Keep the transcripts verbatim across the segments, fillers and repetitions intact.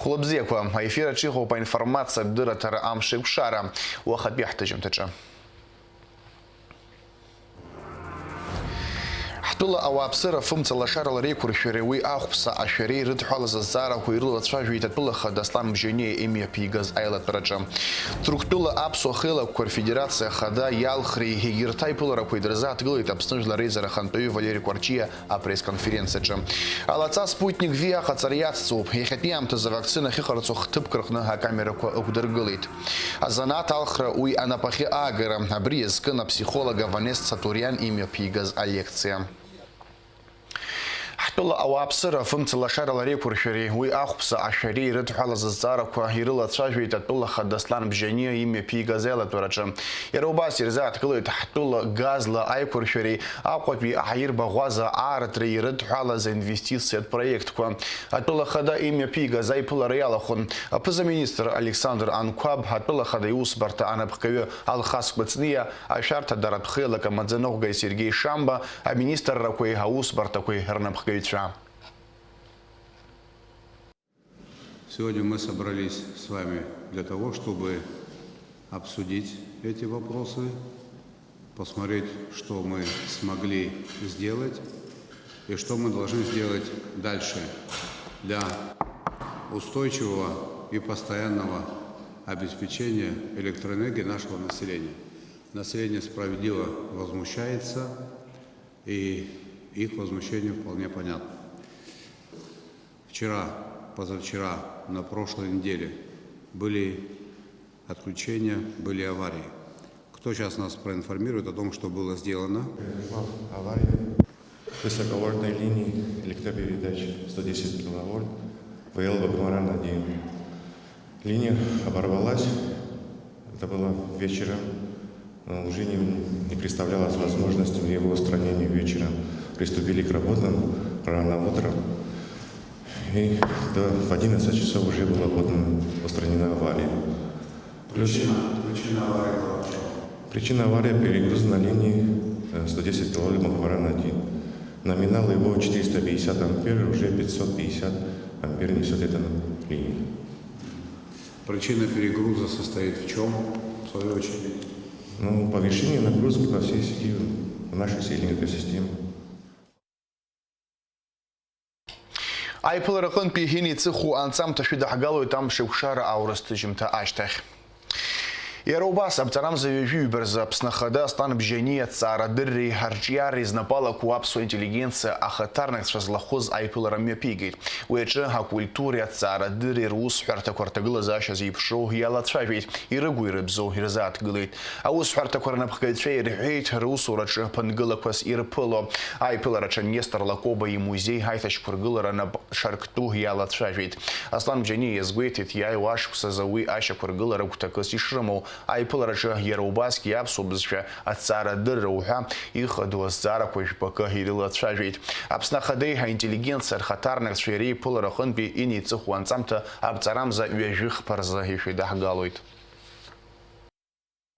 Хәлыбзиақәа, аефир аҿы иҟоуп аинформациатә дырраҭара Амш еиқәшара, уахатәи ҳҭыжьымҭаҿы. Ҳтәыла ауааԥсыра афымца лашарала реиқәыршәареи уи ахәԥса ашәареи ирыдҳәалаз азҵаарақәа ирылацәажәеит атәыла хада Аслан Бжьаниа имҩаԥигаз аилатәараҿы. Ҭырқәтәыла аԥсуа хеилакқәа рфедерациа ахада иалхреи егьырҭ аиԥыларақәеи дырзааҭгылеит Аԥсны Жәлар Реизара ахантәаҩы Валери Кәарҷиа апресс-конференциаҿы. Алаҵа Спутник V аҟаҵара иацҵоуп. Иахьатәи аамҭазы авакцина ахьыҟарҵо хҭыԥк рҟны акамерақәа ықәдыргылеит. Азанааҭ алхра уи анапахьы аагара, абри иазкын апсихолог Аванес Цатуриан имҩаԥигаз алекциа. Ҳтәыла ауааԥсыра афымца лашарала реиқәыршәареи уи ахәԥса ашәареи ирыдҳәалаз азҵаарақәа ирылацәажәеит атәыла хада Аслан Бжьаниа имҩаԥигаз аилатәараҿы. Иара убас ирзааҭгылеит ҳтәыла газла аиқәыршәареи Аҟәатәи аҳаирбаӷәаза аараҭреи ирыдҳәалаз аинвестициатә проектқәа. Атәыла хада имҩаԥигаз аиԥылара иалахәын аԥыза-министр Александр Анқәаб, атәыла хада иусбарҭа анапхгаҩы Алхас Кәыҵниа, ашәарҭадаратә хеилак амаӡаныҟәгаҩ Сергеи Шамба, аминистррақәеи аусбарҭақәеи рнапхгаҩцәа. Сегодня мы собрались с вами для того, чтобы обсудить эти вопросы, посмотреть, что мы смогли сделать и что мы должны сделать дальше для устойчивого и постоянного обеспечения электроэнергии нашего населения. Население справедливо возмущается, и их возмущение вполне понятно. Вчера, позавчера, на прошлой неделе были отключения, были аварии. Кто сейчас нас проинформирует о том, что было сделано? Произошла авария высоковольтной линии электропередач сто десять киловольт, В Л Бакмаран один. Линия оборвалась. Это было вечером. Э, уже не, не представлялось возможности его устранения вечером. Приступили к работам рано утром. И до, в одиннадцать часов уже была подана, устранена авария. Плюс причина, причина аварии была в чём? Причина аварии — перегруз на линии, э, сто десять киловольт Бакмаран один. Номинал его четыреста пятьдесят ампер, уже пятьсот пятьдесят ампер несёт эта линия. Причина перегруза состоит в чём, в свою очередь? Ну, повышение нагрузки по всей сети, в нашей сети энергосистемы. Аиԥылара аҟынтәи инеиҵыху анҵамҭа шәыдаҳгалоит амш еиқәшара аурыс ҭыжьымҭа ашьҭахь. Иара убас, аԥҵарамза ҩажәи ҩба рзы Аԥсны Ахада Аслан Бжьаниа аҭҵаарадырреи арҿиареи знапы алаку аԥсуа интеллигенциа ахаҭарнакцәа злахәыз аиԥылара мҩаԥигеит. Уи аҿы акультуреи аҭҵаарадырреи русҳәарҭақәа рҭагылазаашьа зеиԥшроу иалацәажәеит, ирыгу-ирыбзоу ирзааҭгылеит. Аусҳәарҭақәа рнапхгаҩцәа ирҳәеит русураҿы ԥынгылақәас ирԥыло. Аиԥылараҿы Нестор Лакоба имузеи аиҭашьақәыргылара нап шарктәу иалацәажәеит. Аслан Бжьаниа иазгәеиҭеит, иааиуа ашықәсазы уи ашьақәыргылара гәҭакыс ишрымоу. Аиԥылараҿы иара убасгьы аԥсуа бызшәа аҭҵаарадырра уҳәа ихадоу азҵаарақәа жәпакы ирылацәажәеит. Аԥсны Ахадеи аинтеллигенциа рхаҭарнакцәеи реиԥылара аҟынтәи инеиҵыху анҵамҭа аԥҵарамза ҩажәи хԥа рзы ишәыдаҳгалоит.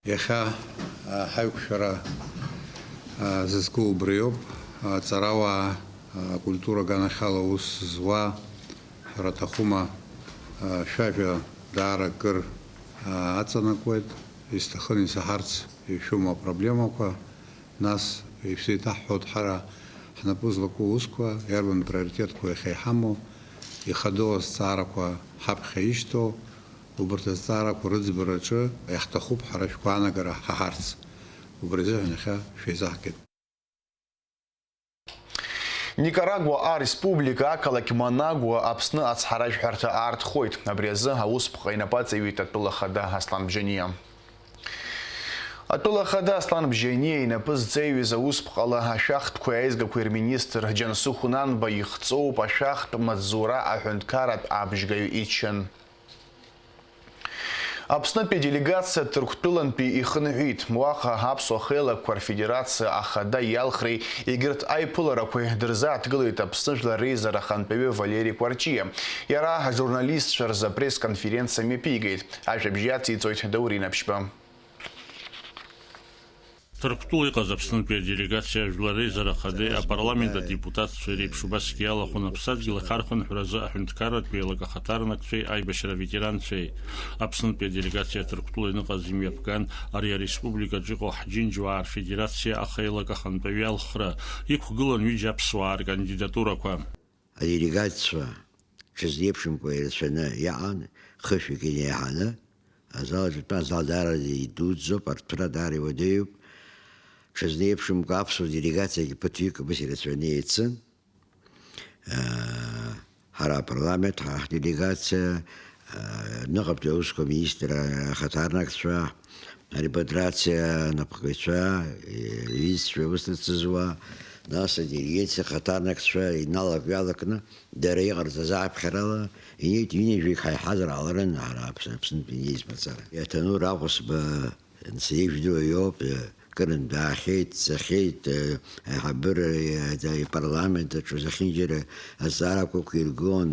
Иахьа, а, ҳаиқәшәара, а, зызку убриоуп. А, ҵарауаа, а, акультура аганахьала аус зуа, ҳәара аҭахума, а, шәажәа даара акыр, а, аҵанакуеит. Исҭахын исаҳарц ишәымоу апроблемақәа, нас ишәзеиҭаҳҳәоит ҳара ҳнапы злаку аусқәа, иарбан приоритетқәа иахьа иҳамоу, ихадоу азҵаарақәа ҳаԥхьа ишьҭоу, Убарҭ азҵаарақәа рыӡбараҿы иаҳҭахуп ҳара шәгәаанагара ҳаҳарц. Убри азыҳәан иахьа шәеизаҳгеит. Никарагуа Ареспублика ақалақь Манагуа Аԥсны ацҳаражәҳәарҭа аартхоит. Абри азы аусԥҟа инапы аҵаҩит атәыла хада Аслан Бжьаниа. Атәыла хада Аслан Бжьаниа инапы зҵаҩыз аусԥҟала ашәахтәқәеи аизгақәеи рминистр Џьансыхә Нанба ихҵоуп ашәахтә маҵзура аҳәынҭқарратә абжьгаҩ ичын. Аԥснытәи аделегациа Ҭырқәтәылантәи ихынҳәит. Уаҟа аԥсуа хеилакқәа рфедерациа ахада иалхреи егьырҭ аиԥыларақәеи дырзааҭгылеит Аԥсны Жәлар Реизара ахантәаҩы Валери Кәарҷиа. Иара ажурналистцәа рзы апресс-конференциа мҩаԥигеит. Ажәабжь иациҵоит Даур Инаԥшьба. Ҭырқәтәыла иҟаз Аԥснытәи аделегациа Жәлар Реизара Ахадеи апарламент адепутатцәеи реиԥш убасгьы иалахәын Аԥсадгьыл ахархәынҳәразы аҳәынҭқарратә еилак ахаҭарнакцәеи аибашьра аветеранцәеи. Аԥснытәи аделегациа Ҭырқәтәыла иныҟаз имҩаԥган ари ареспубликаҿы иҟоу ҳџьынџьуаа рфедерациа ахеилак ахантәаҩы алхра, иқәгылан ҩыџьа аԥсуаа ркандидатурақәа. Аделегатцәа ҽазеиԥшымкәа ирацәаны иаҟан, хышәҩык инеиҳаны. Азал аҿы итәаз азал даараӡа идуӡӡоуп, арҭәра даара иуадаҩуп. Ҽазеиԥшымкәа аԥсуа делегациагьы ԥыҭҩык абас ирацәаны еицын. Ҳара апарламент, ҳара ҳделегациа, аҩныҟатәи аусқәа министр ахаҭарнакцәа, арепатриациа анапхгаҩцәа, рҩызцәа, ус рыцызуа, нас адиригенциа ахаҭарнакцәа иналак-ҩалакны, дара иҟарҵаз ааԥхьарала, инеит, ҩынҩажәаҩык ҳаиҳазар ҟаларын ҳара Аԥсны, Аԥснытәи инеиз мацара. Иаҭанур Аҟәсба, анцәа ижәдыруа иоуп, кырынтә даахьеит, дцахьеит, аиҳабыра, ипарламент аҿы зехьынџьара азҵаарақәа ықәиргон,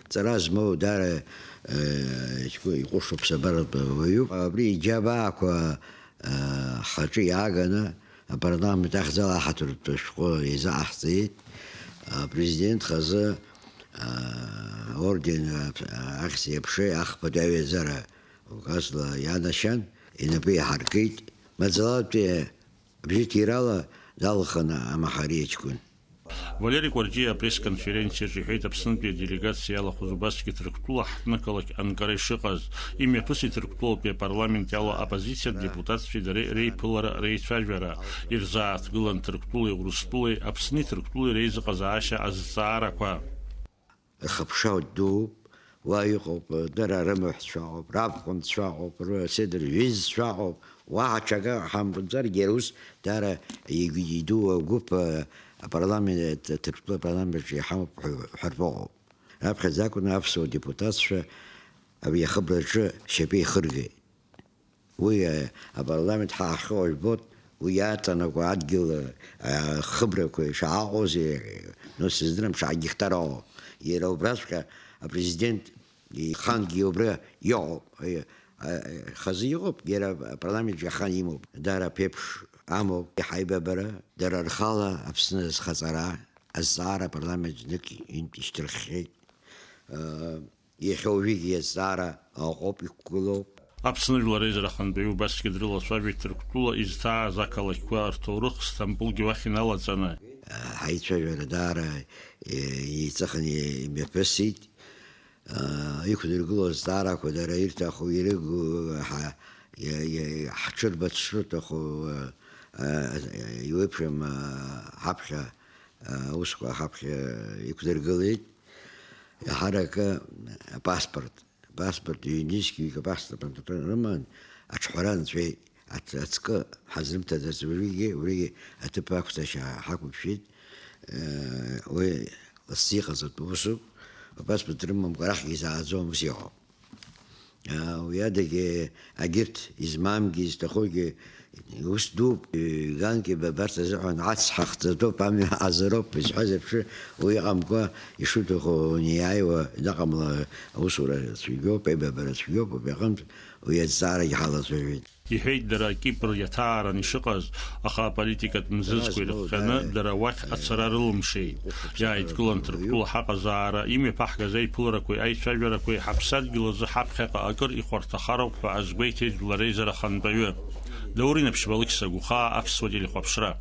ҵара змоу даара, иҟәышу ԥсабаратә уаҩуп. Абри иџьабаақәа ҳаҿы иааганы, апарламент ахьӡала аҳаҭыртә ашәҟәы еизаҟаҳҵеит. Апрезидент хазы аорден ахьӡ-еиԥши ахԥатәи аҩаӡара указла ианашьан, инапы иаҳаркит. Маӡалатәи абжьыҭирала далаханы амаҳари аҷкәын. Валери Кәарҷиа апресс-конференциаҿы иҳәеит, Аԥснытәи аделегациа иалахәыз убасгьы Ҭырқәтәыла ҳҭнықалақь Анкара ишыҟаз, имҩаԥысит Ҭырқәтәылатәи апарламент иалоу аоппозициатә депутатцәеи дареи реиԥылара, реицәажәара, ирзааҭгылан Ҭырқәтәылеи Урыстәылеи Аԥсни Ҭырқәтәылеи реизыҟазаашьа азҵаарақәа. Рхыԥша дууп, уа иҟоуп, дара рымаҳәцәа ыҟоуп, рабхәындцәа ыҟоуп, рседр жәизцәа ыҟоуп, уаҳа ҽакы ҳамбаӡаргьы, ус дара игәы-, идуу агәыԥ, а, апарламент, Ҭырқәтәыла апарламент аҿы иҳамоуп ҳәа, ҳәа ртәы ыҟоуп. Раԥхьаӡа акәны аԥсуа депутатцәа абри ахыбраҿы шьапы еихыргеит. Уи, а, апарламент ҳа ҳхы жәбоит, уи иаҵанакуа адгьыл, а, хыбрақәа ишааҟоузеи, ну, сыздырам, шаҟа геқтар ыҟоу. Иара убраҵәҟьа апрезидент ихангьы убра иҟоуп. Э, а, хазы иҟоуп, иара апарламент ахан имоуп. Дара ԥеиԥш амоуп, иҳаибабара, дара рхала Аԥсны азхаҵара, азҵаара апарламент знык интә ишьҭырххьеит. Э, Иахьа уажәыгьы иазҵаара ыҟоуп, иқәгылоуп. Аԥсны Жәлар Реизара Ахантәаҩы убасгьы дрылацәажәеит Ҭырқәтәыла изҭааз ақалақьқәа рҭоурых Сҭампылгьы уахь иналаҵаны. Ҳаицәажәара даара еиҵыхны имҩаԥысит. Иқәдыргылоу азҵаарақәа дара ирҭаху, ирыгу, ҳа-, иа-, иа-, ҳҽырбац шрыҭаху, иуеиԥшым ҳаԥхьа аусқәа ҳаԥхьа иқәдыргылеит. Еиҳаракы апаспорт, апаспорт, ҩнызқьҩык апаспорт рыман, аҿҳәара нҵәеит, ац-, ацкы ҳазрымҭаӡац, убригьы, убригьы аҭыԥ ақәҵашьа ҳақәымшәеит, э, уи лассы иҟаҵатәу усуп, апаспорт рымамкәа арахьгьы изааӡом, ус иҟоуп. Уи адагьы, агьырҭ измамгьы, изҭахугьы, ус дууп, ганки бабарҭ азыҳәан ацҳа хҵатәуп, амҩа ҳазароуп, изҳәаз еиԥш, уи ыҟамкәа, ишуҭаху неиааиуа, наҟ-мла аусура цәгьоуп, аибабара цәгьоуп, убри аҟынтә уи азҵаарагьы ҳалацәажәеит. Иҳәеит, дара Кипр иаҭааран ишыҟаз, аха аполитикатә мзызқәа ирыхҟьаны дара уахь ацара рылымшеит. Иааидкылан Ҭырқәтәыла ҳаҟазаара, имҩаԥаҳгаз аиԥыларақәеи аицәажәарақәеи ҳаԥсадгьыл азы ҳаԥхьаҟа акыр ихәарҭахароуп ҳәа азгәеиҭеит Жәлар Реизара Ахантәаҩы. Даур Инаԥшьба-Алықьса Гәхаа, Аԥсуа телехәаԥшра.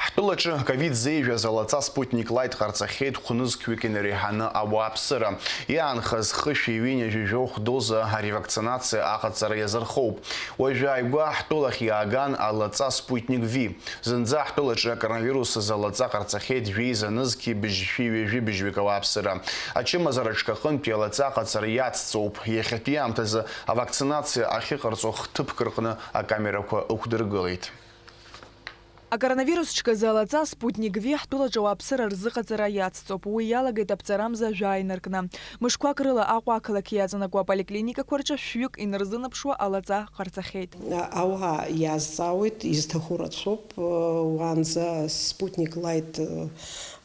Ҳтәылаҿы ковид зеижәыз алаҵа Спутник Лайт ҟарҵахьеит хәнызқьҩык инареиҳаны ауааԥсыра. Иаанхаз хышәи ҩынҩажәи жәохә доза ари авакцинациа аҟаҵара иазырхоуп. Уажәы ааигәа ҳтәылахь иааган алаҵа Спутник Ви. Зынӡа ҳтәылаҿы акоронавирус азы алаҵа ҟарҵахьеит жәеиза нызқьи быжьшәи ҩажәи быжьҩык ауааԥсыра. Ачымазара аҽқәа аҟынтәи алаҵа аҟаҵара иацҵоуп. Иахьатәи аамҭазы авакцинациа ахьыҟарҵо хҭыԥк рҟны акамерақәа ықәдыргылеит. Акоронавирус ҽказы алаҵа Спутник Ви ҳтәылаҿы ауааԥсыра рзыҟаҵара иацҵоуп. Уи иалагеит аԥҵарамза жәаа инаркны. Мышқәак рыла Аҟәа ақалақь иаҵанакуа аполиклиникақәа рҿы шәҩык инарзынаԥшуа алаҵа ҟарҵахьеит. Ауаа иазҵаауеит, изҭаху рацәоуп. Уаанӡа Спутник Лайт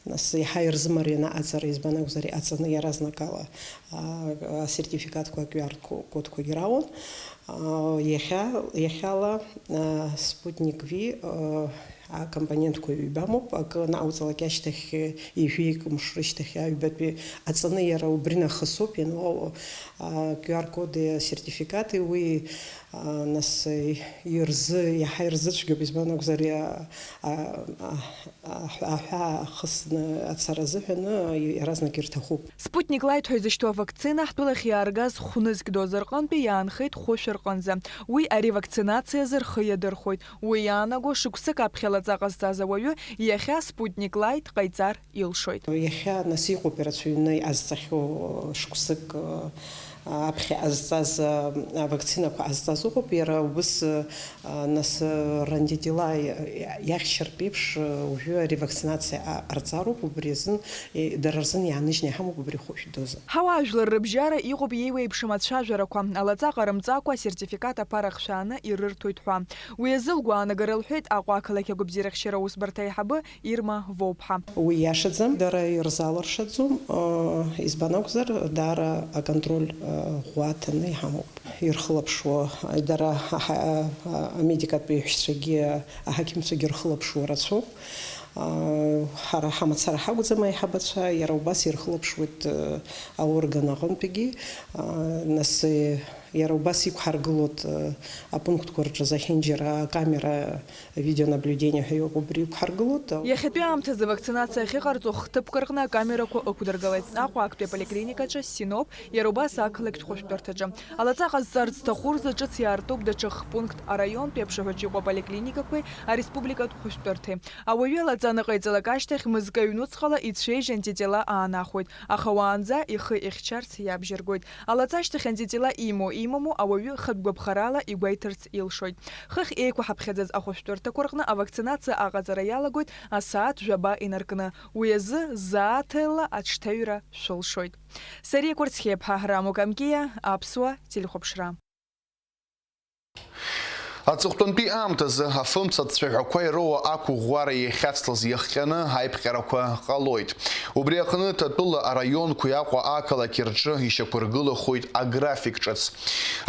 Нас иаҳа ирзымарианы аҵара, избан акәзар, иҟаҵаны иаразнакала, а, асертификатқәа, Q R ко-, кодқәагьы раун. А, иахьа, иахьала, а, Спутник V, а, акомпонентқәа ҩба амоуп, акы анаауҵалак ашьҭахь, ижәи акы мшы рышьҭахь аҩбатәи аҵаны иара убри нахысуп, иануа, а, Q R коди асертификати уи, а, нас, ирзы-, иаҳа ирзыцәгьоуп, избан акәзар, а, а, а, аҳәаа ахысны ацара азыҳәан иаразнак ирҭахуп. Спутник Лайт ҳәа изышьҭоу авакцина ҳтәылахь иааргаз хә-нызқь доза рҟынтәи иаанхеит хәышә рҟынӡа. Уи аревакцинациазы рхы иадырхәоит. Уи иаанаго шықәсык аԥхьа лаҵа ҟазҵаз ауаҩы иахьа Спутник Лайт ҟаиҵар илшоит. Иахьа нас иҟоуп ирацәаҩны иҟазҵахьоу шықәсык, аԥхьа ҟазҵаз, авакцинақәа ҟазҵаз ыҟоуп, иара убыс, нас, рантитела иахьчартә еиԥш, уажәы аревакцинациа ҟарҵароуп, убри азын, дара рзын иааныжьны иҳамоуп убри хәышә доза. Ҳауаажәлар рыбжьара иҟоуп иеиуеиԥшым ацәажәарақәа, алаҵа ҟарымҵакәа асертификат аԥара хшәааны ирырҭоит ҳәа. Уи азы лгәаанагара лҳәеит Аҟәа ақалақь агәабзиарахьчара аусбарҭа аиҳабы Ирма Воуԥҳа. Уи иашаӡам, дара ирзалыршаӡом, избан акәзар, даара аконтроль ӷәӷәа аҭаны иҳамоуп. Ирхылаԥшуа, дара аҳа-, амедикатә еиҳәшьцәагьы, аҳақьымцәагьы рхылаԥшуа рацәоуп. Ҳара ҳамацара ҳакәӡам аиҳабацәа, иара убас ирхылаԥшуеит аорган аҟынтәигьы, нас, иара убас иқәҳаргылоит апунктқәа рҿы зехьынџьара акамера, видеонаблюдение ҳәа иоуп, убри иқәҳаргылоит. Иахьатәи аамҭазы авакцинациа ахьыҟарҵо хҭыԥқәа рҟны акамерақәа ықәдыргылеит. Аҟәа актәи аполиклиникаҿы Синоп, иара убас ақалақьтә хәышәтәырҭаҿы. Алаҵа ҟазҵарц зҭаху рзы ҿыц иаартуп даҽа хԥынтә араионтәи аԥшаҳәаҿы иҟоу аполиклиникақәеи ареспубликатә хәышәтәырҭеи. Ауаҩы алаҵа аныҟаиҵалак ашьҭахь мызкы аҩнуҵҟала ицәеижь антитела аанахәоит, аха уаанӡа ихы ихьчарц иабжьаргоит. Алаҵа ашьҭахь антитела имоу-имаму ауаҩы хатә гәаԥхарала игәеиҭарц илшоит. Хыхь еиқәҳаԥхьаӡаз ахәышәтәырҭақәа рҟны авакцинациа аҟаҵара иалагоит асааҭ жәаба инаркны. Уи азы зааҭыла аҽҭаҩра шәылшоит. Сариа Кәарцхиаԥҳа, Рамо Камкиа, Аԥсуа телехәаԥшра. Аҵыхәтәантәи аамҭазы афымца ацәаҳәақәа ироуа ақәыӷәӷәара иахьацлаз иахҟьаны аиԥҟьарақәа ҟалоит. Убри аҟны Ҭатәыла араионқәеи Аҟәа ақалақь рҿы ишьақәыргылахоит аграфик ҿыц.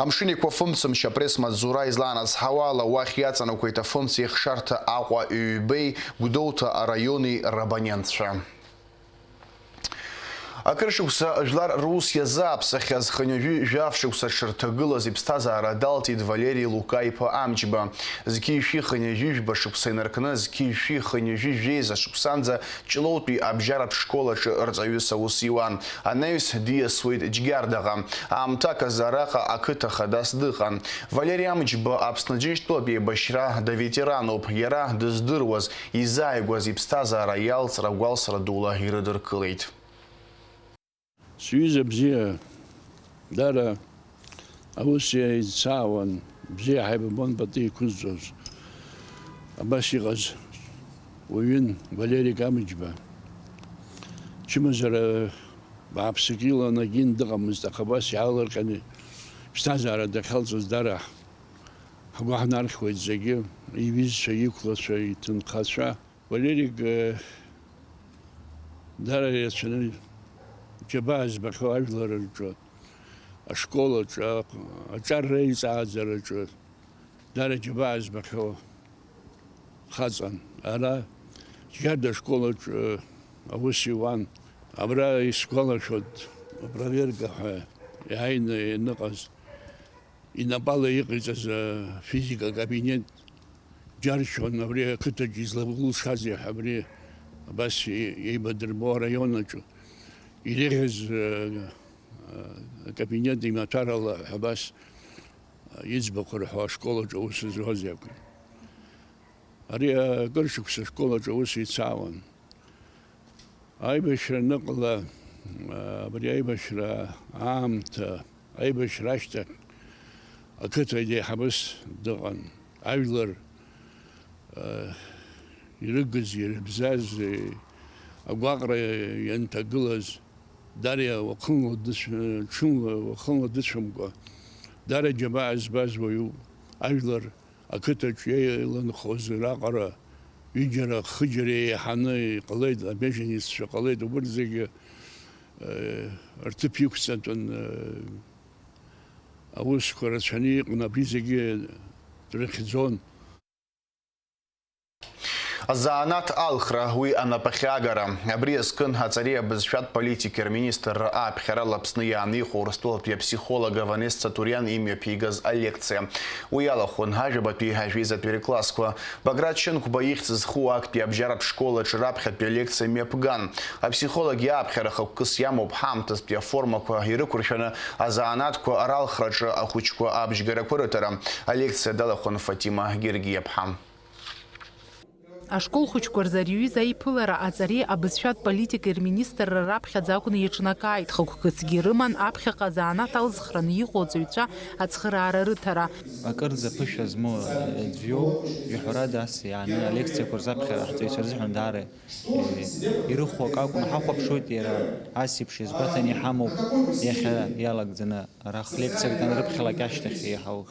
Амшын Еиқәафымцамч апресс-маҵзура излаанацҳауа ала, уахь иаҵанакуеит афымца ихшарҭа Аҟәа ҩбеи Гәдоуҭа араиони рабонентцәа. Акыр шықәса жәлар рус иазааԥсахьаз хынҩажәи жәаф шықәса дшырҭагылаз иԥсҭазаара далҵит Валери Лука-иԥа Амҷба. Зқьи жәшәи хынҩажәи жәба шықәса инаркны, зқьи жәшәи хынҩажәи жәеиза шықәсанӡа Ҷлоутәи абжьаратә школ аҿы рҵаҩыс аус иуан. Анаҩс диасуеит Џьгьардаҟа. Аамҭак азы араҟа ақыҭа хадас дыҟан. Валери Амҷба Аԥсны Џьынџьтәылатә еибашьра доветерануп. Иара дыздыруаз, изааигәаз иԥсҭазаара иалҵра гәалсра дула ирыдыркылеит. Сҩыза бзиа, дара аус еицаауан, бзиа ҳаибабон пату еиқәызҵоз. Абас иҟаз уаҩын Валери Амҷба. Чымазара бааԥсык илан агьын дыҟамызт, аха абас иаалырҟьаны иԥсҭазаара дахьалҵыз дара ҳгәы ҳнархьуеит зегьы, иҩызцәа, иқәлацәа, иҭынхацәа. Валерик, э, дара ирацәаны џьабаа збахьоу ажәлар рҿы, ашкол аҿы, аҿар реиҵааӡараҿы дара џьабаа збахьоу хаҵан. Ара Џьгьарда ашкол аҿы аус иуан. Абра исгәалашәоит, апроверка ҳәа иааины ианыҟаз. Инапала иҟаиҵаз афизика акабинет џьаршьон, абри ақыҭаҿы излаҟәылшазеи ҳәа, абри абас иеибадырбо араион аҿы иреиӷьыз, э, э, акабинет имаҭәарала ҳәа абас, э, иӡбахә рҳәо ашкол аҿы аус зуазеи акәын. Ари акыр шықәса ашкол аҿы аус ицаауан. Аибашьра аныҟала, абри аибашьра аамҭа, аибашьра ашьҭахь ақыҭа еиҳабыс дыҟан. Ажәлар, а, ирыгыз, ирыбзаз, агәаҟра ианҭагылаз, дара уахынла дыцә-, ҽынла, уахынла дыцәамкәа, дара џьабаа збаз уаҩуп. Ажәлар ақыҭаҿ еиланхоз раҟара Ҩыџьара, хыџьара еиҳаны иҟалеит, абеженеццәа ҟалеит, убырҭ зегьы, э, рҭыԥ иқәҵатәын, э, аусқәа рацәаны иҟан, абри зегьы дрыхьӡон. Азанааҭ алхра, уи анапахьагара. Абри азкын аҵареи абызшәатә политики рминистрра аԥхьарала Аԥсны иаанихәа Урыстәылатәи аԥсихолог Ванесса Туриан имҩаԥигаз алекциа. Уи иалахәын ажәабатәи ажәеизатәи рклассқәа. Баграт Шьынқәба ихьӡ зху актәи абжьаратә школ аҿы раԥхьатәи алекциа мҩаԥган. Аԥсихолог иааԥхьара хықәкыс иамоуп ҳаамҭазтәи аформақәа ирықәыршәаны азанааҭқәа ралхраҿы ахәыҷқәа абжьгарақәа рыҭара. Алекциа далахәын Фатима Гергиаԥҳа. Ашкол хәыҷқәа рзы ари аҩыза аиԥылара аҵареи абызшәатә политикеи рминистрра раԥхьаӡа акәны иаҿнакааит, хықәкысгьы рыман аԥхьаҟа азанааҭ алзхраны иҟоу аҵаҩцәа ацхыраара рыҭара. Акырӡа ԥышәа змоу аӡә иоуп, жәаҳәарада ас иааны алекциақәа рзаԥхьара ҳҵаҩцәа рзыҳәан даара, э, ирыхәо акы акәны ҳахәаԥшуеит, иара ас еиԥш иазгәаҭаны иҳамоуп иахьа иалагӡаны. Арахь лекциак данрыԥхьалак ашьҭахь еиҳау,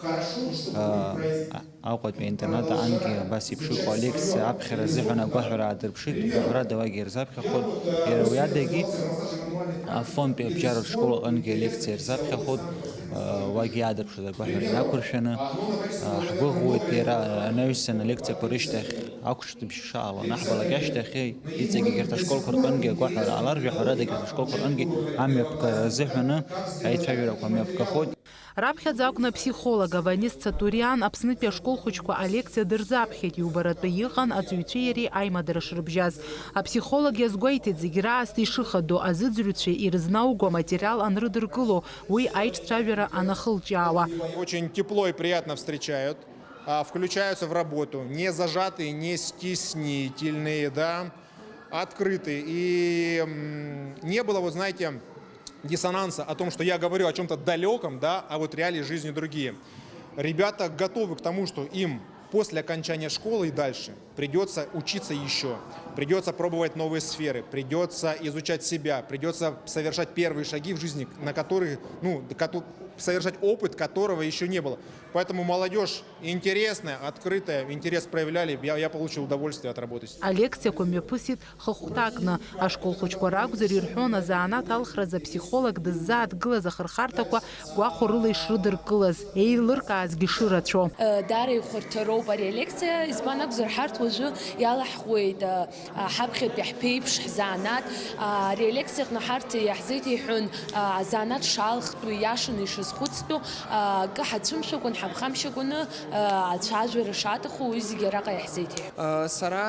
а, а, Аҟәатәи аинтернат аҟынгьы абас еиԥш иҟоу алекциа аԥхьара азыҳәан агәаҳәара аадырԥшит, жәаҳәарада уагьы ирзаԥхьахоит. Иара уи адагьы Афонтәи абжьаратә школ аҟынгьы алекциа ирзаԥхьахоит, а, уагьы иаадырԥшуеит агәаҳәара инақәыршәаны. А, ҳгәыӷуеит иара анаҩсан алекциақәа рышьҭахь ақәҿ Шаала анаҳбалак ашьҭахь, иҵегь егьырҭ ашколқәа рҟынгьы агәаҳәара ҟалар, жәаҳәарада егьырҭ ашколқәа рҟынгьы амҩаԥгара азыҳәаны аицәажәарақәа мҩаԥгахоит. Раԥхьаӡа акәны аԥсихолог Ванесса Туриан Аԥснытәи ашкол хәыҷқәа алекциа дырзаԥхьеит, иубаратәы иҟан аҵаҩцәеи иареи аимадара шрыбжьаз. Аԥсихолог иазгәеиҭеит зегь раасҭа ишыхадоу, азыӡырҩцәа ирызнауго аматериал анрыдыркыло, уи аиҿцәажәара анахылҿиаауа. Очень тепло и приятно встречают. А, включаются в работу, не зажатые, не стеснительные, да, открытые. И, м, не было, вот знаете, диссонанса о том, что я говорю о чём-то далёком, да, а вот реалии жизни другие. Ребята готовы к тому, что им после окончания школы и дальше придётся учиться ещё, придётся пробовать новые сферы, придётся изучать себя, придётся совершать первые шаги в жизни, на которые, ну, кото-, совершать опыт, которого ещё не было. Поэтому молодёжь интересная, открытая, интерес проявляли, я, я получил удовольствие от работы с ними. Алекциақәа мҩаԥысит хыхәҭакны. Ашкол хәыҷқәа ракәзар ирҳәон азанааҭ алхразы аԥсихолог дыззааҭгылаз ахырхарҭақәа гәахәарыла ишрыдыркылаз, еилыркаазгьы шырацәоу. Даара ихәарҭароуп ари алекциа, избан акәзар, ҳарҭ уажәы иалаҳхуеит, а, ҳаԥхьатәи ҳԥеиԥш, ҳзанааҭ. А, ари алекциа аҟны ҳарҭ иаҳзеиҭеиҳәон, а, азанааҭ шалхтәу, ииашаны ишазхәыцтәу, а, акы ҳацәымшәакәан, ҳаԥхамшьакәаны, а, ацәажәара шаҭаху, уи зегьы араҟа иаҳзеиҭеиҳәон. А, сара,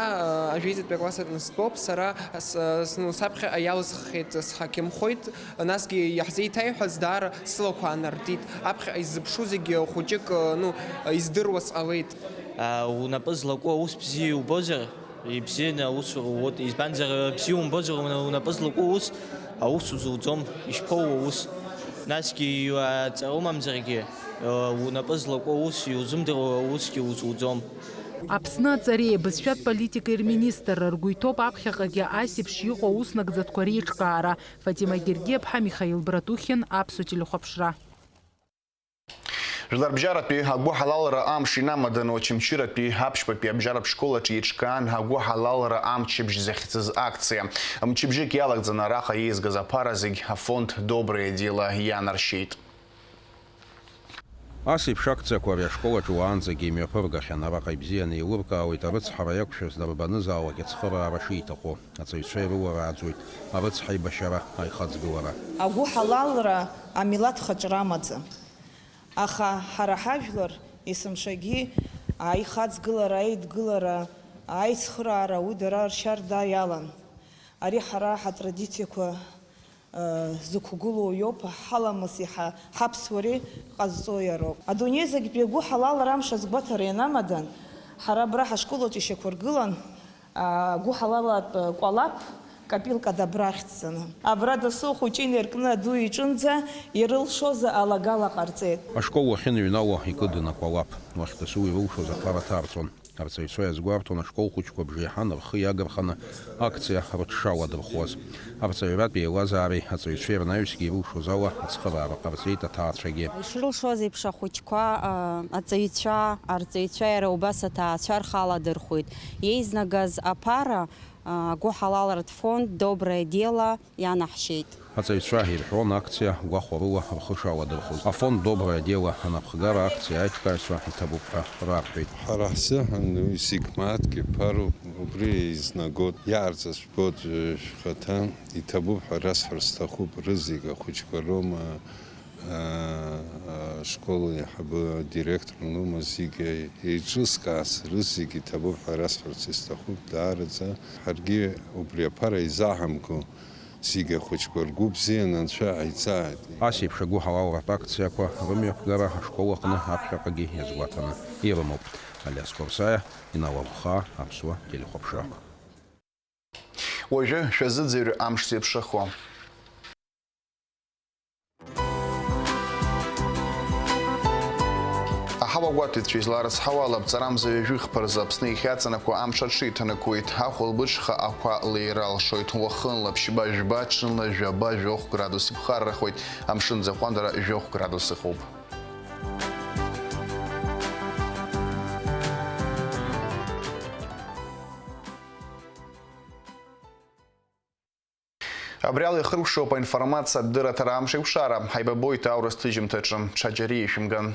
а, ажәеизатәи акласс аҟны стәоуп, сара с-, с-, ну, саԥхьаҟа иалысххеит, сҳақьымхоит, насгьы иаҳзеиҭеиҳәаз даара сылақәа аанартит. Аԥхьаҟа иззыԥшу зегьы хәыҷык, а, ну, издыруа сҟалеит. А, унапы злаку аус бзиа иубозар, ибзианы аус уруут, избанзар, бзиа умбозар, уна-, унапы злаку ус, аус узуӡом, ишԥоуа ус? Насгьы иуааҵароу мамзаргьы, унапы злаку аус иузымдыруа усгьы узуӡом. Аԥсны аҵареи абызшәатә политикеи рминистрра ргәы иҭоуп аԥхьаҟагьы ас еиԥш иҟоу аус нагӡатәқәа реиҿкаара. Фатима Гергиаԥҳа, Михаил Братухин, Аԥсуа телехәаԥшра. Жәларбжьаратәи агәыҳалалра амш инамаданы Очамчыратәи аԥшьбатәи абжьаратә школ аҿы еиҿкаан агәыҳалалра амчыбжь захьӡыз акциа. Мчыбжьык иалагӡаны араҟа еизгаз аԥара зегь афонд Доброе дело ианаршьеит. Ас еиԥш акциақәа ари ашкол аҿы уаанӡагьы имҩаԥыргахьан. Араҟа ибзианы еилыркаауеит арыцҳара иақәшәаз дарбанызаалак ацхыраара шиҭаху. Аҵаҩцәа ирыларааӡоит арыцҳаибашьара, аихаҵгылара. Агәыҳалалра амилаҭ хаҿра амаӡам. Аха ҳара ҳажәлар есымшагьы аихаҵгылара, аидгылара, аицхыраара уи дара ршьарда иалан. Ари ҳара ҳатрадициақәа, э, зықәгылоу иоуп, ҳаламыси ҳа-, ҳаԥсуареи ҟазҵо иароуп. Адунеи зегьтәи агәыҳалалра амш азгәаҭара ианамадан, ҳара абра ҳашкол аҿы ишьақәыргылан, Агәыҳалалатә кәалаԥ, капилка добра ахьӡҵаны. Абра дасу ахәыҷы инаркны аду иҿынӡа ирылшоз алагала ҟарҵеит. Ашкол уахьыныҩнало икыдын акәалаԥ. Уахь дасу ирылшоз аԥара ҭарҵон. Арҵаҩцәа иазгәарҭон ашкол хәыҷқәа бжеиҳан рхы иагарханы акциа рыҽшауадырхәуаз. Арҵаҩратә еилазаареи аҵаҩцәеи рнаҩсгьы ирылшоз ала ацхыраара ҟарҵеит аҭаацәагьы. Ишрылшоз еиԥш ахәыҷқәа, а, аҵаҩцәа, арҵаҩцәа иара убас аҭаацәа рхы аладырхәит. Еизнагаз аԥара, а, агәыҳалалратә фонд Доброе дело ианаҳшьеит. Аҵаҩцәа ирҳәон акциа гәахәарыла рхы шаладырхәоз. Афонд Доброе дело анапхгара акциа аиҿкааҩцәа иҭабуп ҳәа рарҳәеит. Ҳара ҳзыҳәан уи зегь мааҭк иԥароуп, убри еизнагоит, иаарҵаҵәҟьоит, э, шәхаҭа, иҭабуп ҳәа расҳәар сҭахуп, рызегь ахәыҷқәа роума, аа, ашкол аиҳабы адиректор лоума, зегьы еиҿызкааз, рызегь иҭабуп ҳәа расҳәарц исҭахуп, даараӡа. Ҳаргьы убри аԥара изаҳамкуа, зегьы ахәыҷқәа ргәы бзианы Анцәа иаҳиҵааит. Ас еиԥш агәыҳалалратә акциақәа рымҩаԥгара ашкол аҟны аԥхьаҟагьы иазгәаҭаны ирымоуп. Алиас Қәарсаиа, Инал Агәхаа, Аԥсуа телехәаԥшра. Уажәы шәазыӡырҩ амш зеиԥшрахо. Аҳауагәаҭаҩцәа изларыцҳауа ала, аԥҵарамза ҩажәи хԥа рзы Аԥсны иахьаҵанакуа амш аҽеиҭанакуеит. Ахәылбыҽха ақәа леира алшоит. Уахынла ԥшьба-жәба, ҽынла жәаба-жәохә градус иԥхаррахоит. Амшын ӡахәа дара жәохә градус ыҟоуп. Абри ала ихыркәшоуп аинформациатә дырраҭара Амшеиқәшара. Ҳаибабоит аурыс ҭыжьымҭаҿы. Ҽаџьара ишәымган.